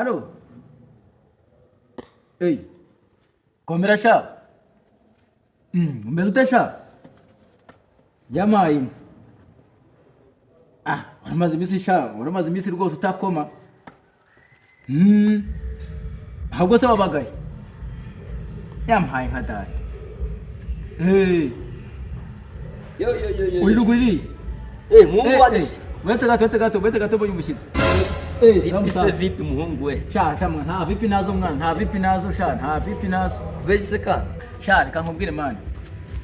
Allo? Hey, komera sha. Umeze ute sha? Yamaye inka. Ah, waramaze iminsi sha, waramaze iminsi rwose utakoma. Ahubwo se wabagaye? Yampaye nka data. Hey, Yo yo yo yo. uri ruguru iriya? Eh, muhungu Eh, wanjye. eh, uretse gato, uretse gato, uretse gato mbonye umushyitsi. Eh, Vipi se samusaza. vipi muhungu we? Sha, sha mwana, nta vipi nazo mwana, nta vipi nazo sha, nta vipi nazo. Kubeshya se kandi? Sha, reka nkubwire mwana.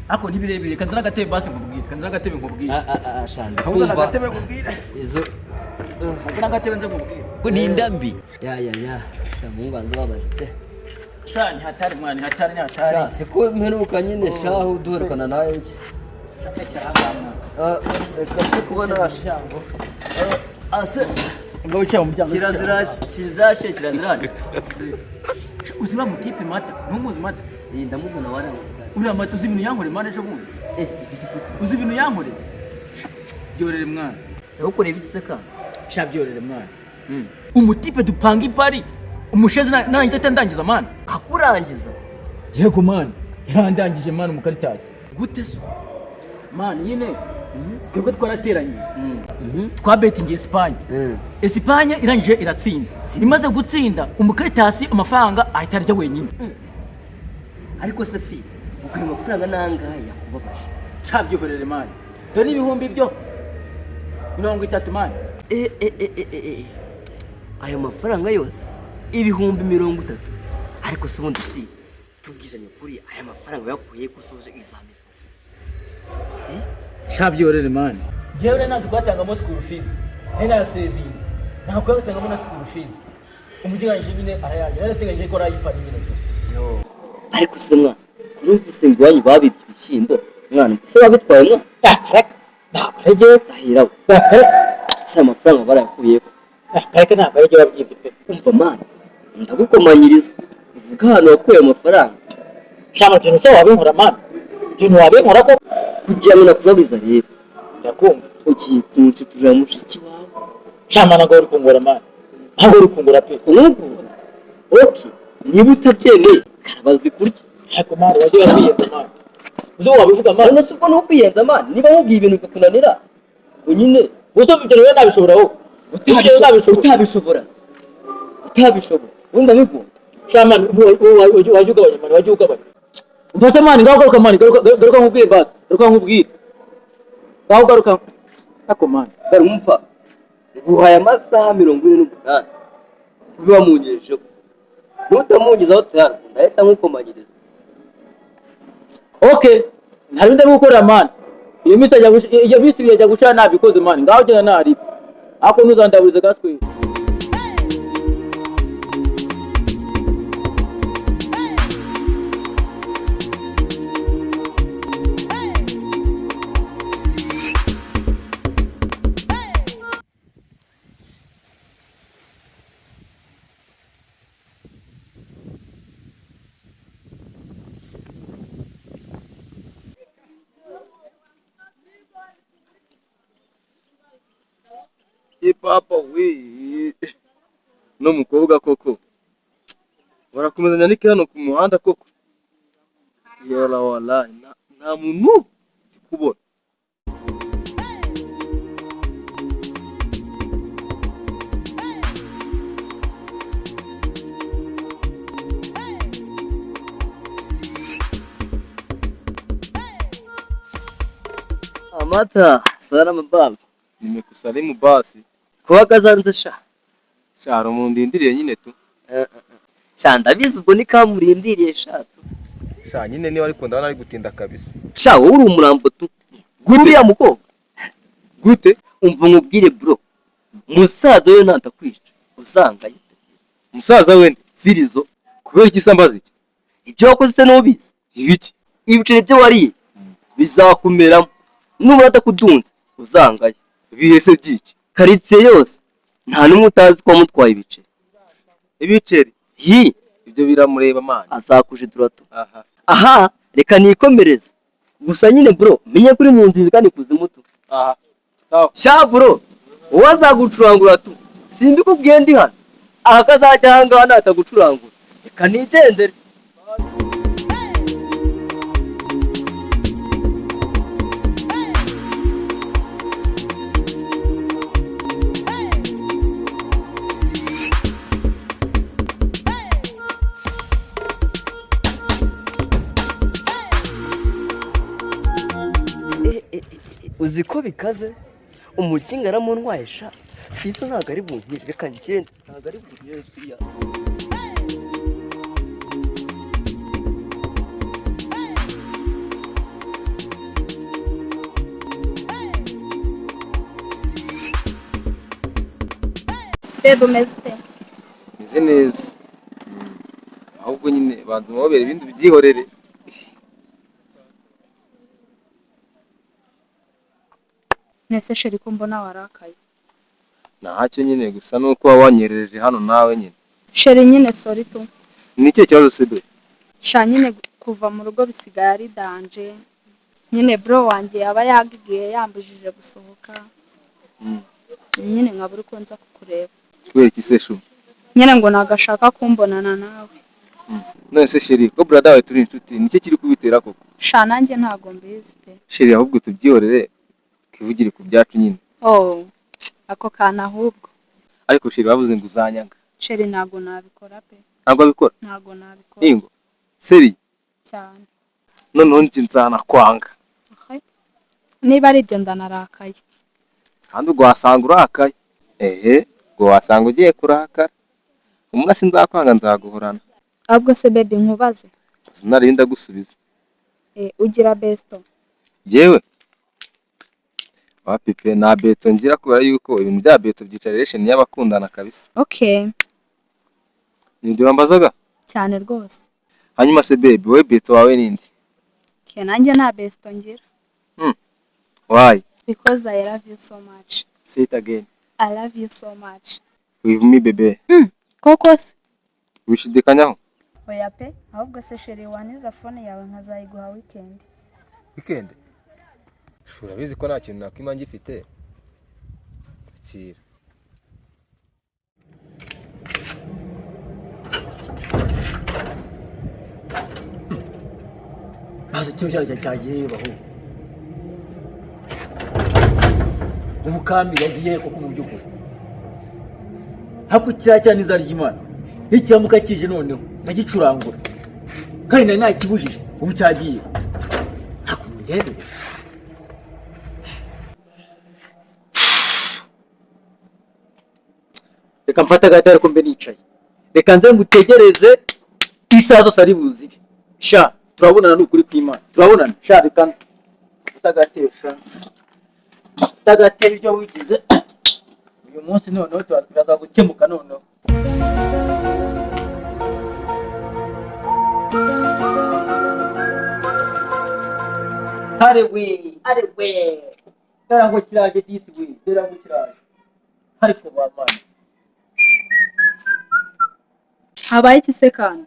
Ako ni birebire, kanzana agatebe basi nkubwire, kanzana agatebe nkubwire. Ah ah ah sha. Kanzana agatebe nkubwire. Izo Kanzana agatebe nze nkubwire. Ko ni indambi. Ya ya ya. Sha muhungu wanjye ubabaje pe. Sha, ni hatari mwana, ni hatari, ni hatari. Sha siko mperuka nyine shahu duherukana nawe iki. Sha, icara aha mwana. Ah, reka nze kubona shango. Ase Ngo wicaye mu muryango. kirazira kizace kirazira. Sha, uzi uriya mutipe Mata, ntumuzi Mata. Eh, ndamubona wari. Uriya Mata uzi ibintu yankoreye mwana ejo bundi. Eh, ibiki se? Uzi ibintu yankoreye? Sha, byorere mwana. Yagukoreye ibiki se kandi? Sha, byorere mwana. Umutipe dupanga ipari. Umushezi narangiza ahita andangiza mwana. Akurangiza. Yego mwana, yarandangije mwana umukaritasi. Gute se? Mwana nyine twebwe twarateranyije. Twabetingiye Esipanye. Esipanye irangije iratsinda. Imaze gutsinda umukaritasi amafaranga ahita arya wenyine. Ariko se fi, ukuye amafaranga nangahe yakubabaje? Sha byihorere mwana. Dore ibihumbi byo 30 mwana. Eh, eh, eh, eh, eh, eh. Ayo mafaranga yose 30,000 ariko se ubundi fi tubwizanye ukuri aya mafaranga yakuye ko usoje examen? Sha byihorere mwana. Njyewe rero ntabwo twatangamo school fees. Nari narasevinze. Ntabwo twatangamo na school fees. Umugereranyije nyine arayanjye. Narateganyije ko arayipana nyine. Ariko se mwana kurumva se ngo iwanyu babibye ibishyimbo mwana se wabitwaye mwana? Akareka ntabwo ari jyewe. Ahirawe. Akareka. Se amafaranga barayakuyeho? Akareka ntabwo ari jyewe wabyibye pe. Umva mwana ndagukomanyiriza uvuga ahantu wakuye amafaranga. Shama ibintu se wabinkora mwana, ibintu wabinkora ko kugira ngo nakubabiza rero. Ndakumva. Ugiye kunsuturira mushiki wawe. Shama ntabwo uri kungora mwana, ntabwo uri kungora pe. Kumugora okay niba utabyemeye karabazi kurya. Ariko mwana wagiye wiyenza mwana, uzi wabivuga mwana. None se ubwo ni ukwiyenza mwana niba nkubwiye ibintu bikakunanira ubwo nyine Gusa ibyo rero nabishobora wowe ibyo rero nabishobora. Utabishobora utabishobora wumva bigoye. Shama wajya ugabanya mwana, wajya ugabanya. Umva se mwana, ngaho garuka mwana, garuka garuka nkubwire basi, garuka nkubwire, ngaho garuka ako mwana. Umva nguhaye amasaha 48 ube wamungejeho nutamungezaho tayari ndahita nkukomanyiriza. Okay, nta bindi gukora mwana, iyo minsi ajya iyo minsi ibiri ajya gushira nabikoze mwana, ngaho genda naripe ako ntuzandaburize gaswe. Papa we no mukobwa koko barakomezanya niki hano ku muhanda koko yala wallahi nta muntu ndi kubona. Amata salama baba. Nimekusalimu basi. Kuba kazanze sha. Sha hari umuntu ndindiriye nyine tu. Sha ndabizi ubwo ni kamurindiriye sha tu. Sha nyine niba ariko ndabona ari gutinda kabisa. Sha wowe uri umurambo tu. Gute ya mukobwa? Gute? Umva nkubwire bro. Musaza we ntatakwica uzangaye. Musaza we nde? Firizo. Kubera iki sambaza iki? Ibyo wakoze se nubizi? Ibiki? Ibiceri byo wariye bizakumeramo nubura atakudunze uzangaye. Bihese byiki? Karitsiye yose nta n'umwe utazi ko wamutwaye ibiceri. Ibiceri? Hi. Ibyo biramureba mwana. Azakujidura tu. Aha. Aha reka nikomereze. Gusa nyine bro menye kuri mu nziza kandi kuzimu tu. Aha. Sawa. Sha bro wowe azagucurangura tu. Simbikubwiye ndi hano. Aha kazajya ahangaha natagucurangura, reka nigendere. Uzi ko bikaze, umukinga aramuntwaye sha. Fisa ntabwo ari bunkire, reka ngende, ntabwo ari bunkire siriya. Bebe, umeze ute? Meze neza. Ahubwo nyine banza umubabere, ibindi ubyihorere. Nese chéri, ko mbona warakaye? Ntacyo nyine, gusa nuko waba wanyerereje hano nawe nyine. Chéri nyine, sorry tu. Ni ikihe kibazo se be? Sha nyine, kuva mu rugo bisigaye ari danger nyine. Bro wanjye yaba yagiye yambujije gusohoka nyine, nkabura uko nza kukureba. Kubera iki se shu? Nyine ngo nagashaka kumbonana nawe. None se chéri, ko brother wawe turi inshuti, ni iki kiri kubitera koko? Sha nanjye ntago mbizi pe. Chéri, ahubwo tubyihorere, twivugire ku byacu nyine. Oh, ako kantu ahubwo. Ariko chéri, bavuze ngo uzanyanga. Chéri, ntago nabikora pe. Ntabwo wabikora? Ntago nabikora. Ingo seri? Cyane. Noneho njye nzanakwanga. Ahe. Niba ari ibyo, ndanarakaye. Kandi ubwo wasanga urakaye, ehe, ubwo wasanga ugiye kurakara. Umwe sinzakwanga, nzaguhorana. Ahubwo se baby, nkubaze. Sinarinda gusubiza. Ugira besto? Yewe, wapi pe, nta besto ngira, kubera yuko ibintu bya besto byica relation y'abakundana kabisa. Okay. Nibyo wambazaga? Cyane rwose. Hanyuma se baby, wowe besto wawe ninde? Okay, nanjye nta besto ngira. Why? Because I love you so much. Say it again. I love you so much. With me, baby? Koko se? Wishidikanyaho? Oya pe. Ahubwo se chéri, wantiza phone yawe nkazayiguha weekend? Weekend? Urabizi ko nta kintu nakwima ngifite. Akira. Maze kino cyana cyagiye baho ubu kami yagiye koko mu by'ukuri? Hako kiriya cyane izina ry'Imana nikiramuka kije noneho ndagicurangura, kandi nari nakibujije. Ubu cyagiye hako mundebe. Reka mfate agati, ariko mbe nicaye. Reka nze ngutegereze isaha zose ari buzire. Sha, turabonana, ni ukuri kw'Imana turabonana. Sha, reka nze mfate agatebe. Sha, mfate agatebe. Ibyo wigize uyu munsi noneho biraza gukemuka noneho. Are we, are we, dore ngo kiraje disi we, dore ngo kiraje, ariko bamana. Habaye iki se kandi?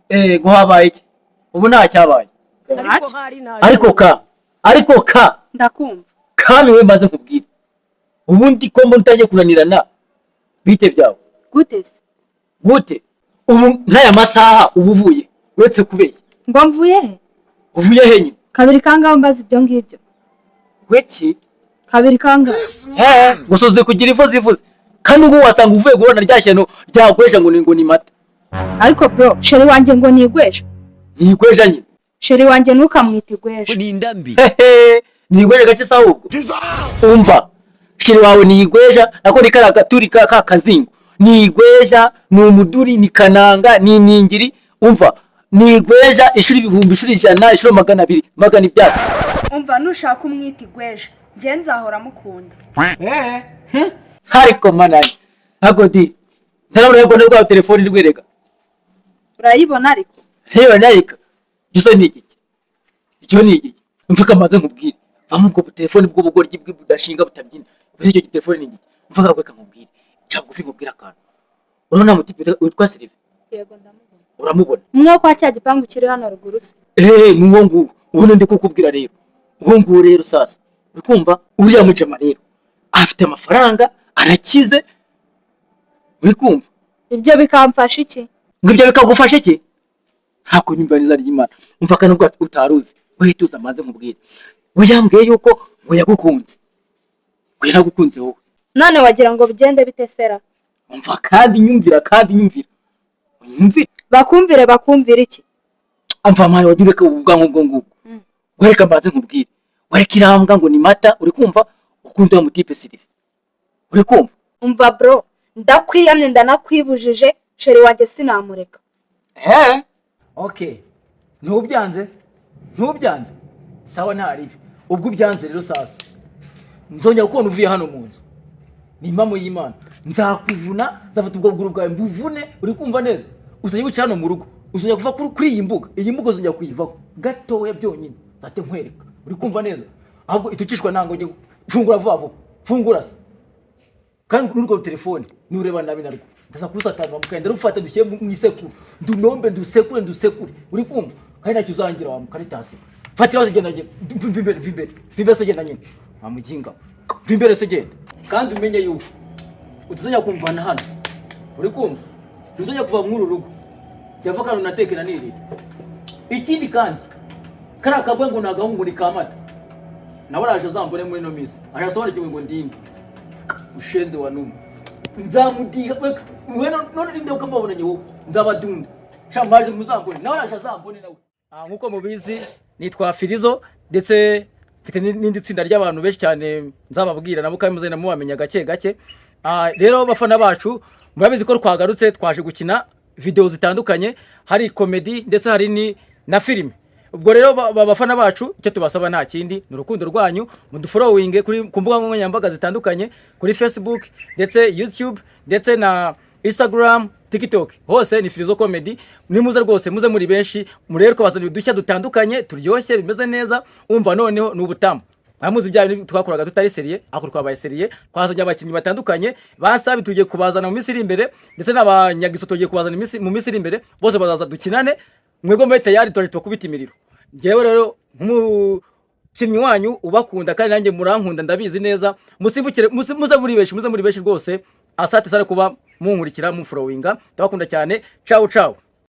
Eh, ngo habaye iki? Ubu nta cyabaye. Ntacyo. Ariko ka Ndakumva. Kami we, mbanze nkubwire, ubundi ko mbona utangiye kunanirana, bite byawe? Gute se? Gute? Ubu nk'aya masaha uba uvuye, uretse kubeshya? Ngo mvuye he? Uvuye he nyine? Kabiri kangahe mbaza ibyo ngibyo? Weki? Kabiri kangahe? He, gusa uzi kugira ivu zivuze, kandi ubwo wasanga uvuye guhura na rya shyano ryakwesha ngo ni mata. Ariko bro, chéri wanjye ngo nigwesha? Ntigwesha nyine. Chéri wanjye ntukamwite igwesha. Hehe, ntigwesha gake se? Ahubwo umva, chéri wawe ntigwesha, nako ni kariya gaturi ka kazingo. Ntigwesha, ni umuduri, ni kananga, ni iningiri. Umva, ntigwesha inshuro ibihumbi, inshuro 100, inshuro 200, magana ibyatsi. Umva, nushaka umwita igwesha, njye nzahora mukunda. Ariko manani ntabwo di ntarabona ko rwa telefone rwereka. Urayibona ariko? Reba nayika icyo ni igiki? Icyo ni igiki? Mvuga, amaze nkubwire, va mu ubwo telefone bw'ubugoryi bwe budashinga, butabyina. Uzi icyo gitelefone ni igiki? Mvuga reka nkubwire, cya bugufi, nkubwire akantu. Urabona mutipe witwa Sylvie? Yego, ndamubona. Uramubona? Umwe wo kwa cya gipangu kiri hano ruguru se? Eee, ni uwo nguwo. Ubundi ndi kukubwira rero, uwo nguwo rero sasa, uri kumva, uriya mujama rero afite amafaranga, arakize, uri kumva? Ibyo bikamfasha iki? Ngo ibyo bikagufasha iki? Ntabwo nyumva neza ry'Imana. Umva kandi ubwo utaruzi, we tuza maze nkubwire. We yambwiye yuko ngo yagukunze, ngo yaragukunze wowe. None wagira ngo bigende bite sera? Umva kandi nyumvira, kandi nyumvira, unyumvire. Bakumvire, bakumvire iki? Amva mwana, wajya ureka ubwanwa ubwo ngubwo. Wereka mbanze nkubwire, wereka irambwa ngo ni mata, uri kumva? Ukunda wa mutipe Silive, uri kumva? Umva bro, ndakwiyamye, ndanakwibujije, chéri wanjye sinamureka. Eh, okay, ntubyanze, ntubyanze, sawa, ntaribi. Ubwo ubyanze rero, sasa nzongera kubona uvuye hano mu nzu, ni impamo y'Imana, nzakuvuna, nzafata ubwo buguru bwawe mbuvune, uri kumva neza? Uzajya wicara hano mu rugo, uzajya kuva kuri iyi mbuga, iyi mbuga uzajya kuyivaho gatoya byonyine, nzahite nkwereka, uri kumva neza? Ahubwo itukishwa ntango njye. Fungura vuba vuba, fungura se. Kandi n'urwo telefone nureba nabi narwo ndaza kurusatana mukagenda rufata, dushyire mu isekuru, ndunombe, ndusekure, ndusekure, uri kumva? Kandi ntacyo uzangira wa mukaritasi. Fatira se, genda, genda, mva imbere, mva imbere, mva imbere se, genda nyine wa muginga, mva imbere se, genda. Kandi umenye yuko utazajya kumvana hano, uri kumva? Ntuzajya kuva muri uru rugo, jya kandi unatekera nirira. Ikindi kandi, kariya kabwa ngo ni agahungu, ni kamata, nawe araje azambone muri ino minsi, arasobanukiwe ngo ndinde ushenze wa numa, nzamudiha we. None ninde ukamubonanye wowe? Nzabadunda shambaje, muzambone, nawe araje azambone nawe. Nkuko mubizi nitwa Firizo, ndetse mfite n'indi tsinda ry'abantu benshi cyane nzababwira nabo, kandi muzagenda mubamenya gake gake. Rero bafana bacu, murabizi ko twagarutse, twaje gukina video zitandukanye, hari comedy ndetse hari ni na filime. Ubwo rero bafana bacu, icyo tubasaba nta kindi, ni urukundo rwanyu. Mudufollowinge ku mbuga nkoranyambaga zitandukanye, kuri Facebook ndetse YouTube ndetse na Instagram, TikTok, hose ni Firizo Comedy. Nimuze rwose, muze muri benshi, murebe ko bazanye udushya dutandukanye turyoshye, bimeze neza. Umva noneho ni ubutamu. Mwamuzi bya bintu twakoraga tutari sérieux, ariko twabaye sérieux, twazanye abakinnyi batandukanye. Basabi tugiye kubazana mu minsi iri imbere, ndetse n'abanyagiso tugiye kubazana mu minsi iri imbere, bose bazaza dukinane. Mwebwe mube tayari, turaje tubakubita imiriro. Njyewe rero nk'umukinnyi wanyu ubakunda, kandi nanjye murankunda, ndabizi neza, musimbukire, muze muri benshi, muze muri benshi rwose. Asante sana kuba munkurikira, mumfollowinga, ndabakunda cyane. Ciao ciao.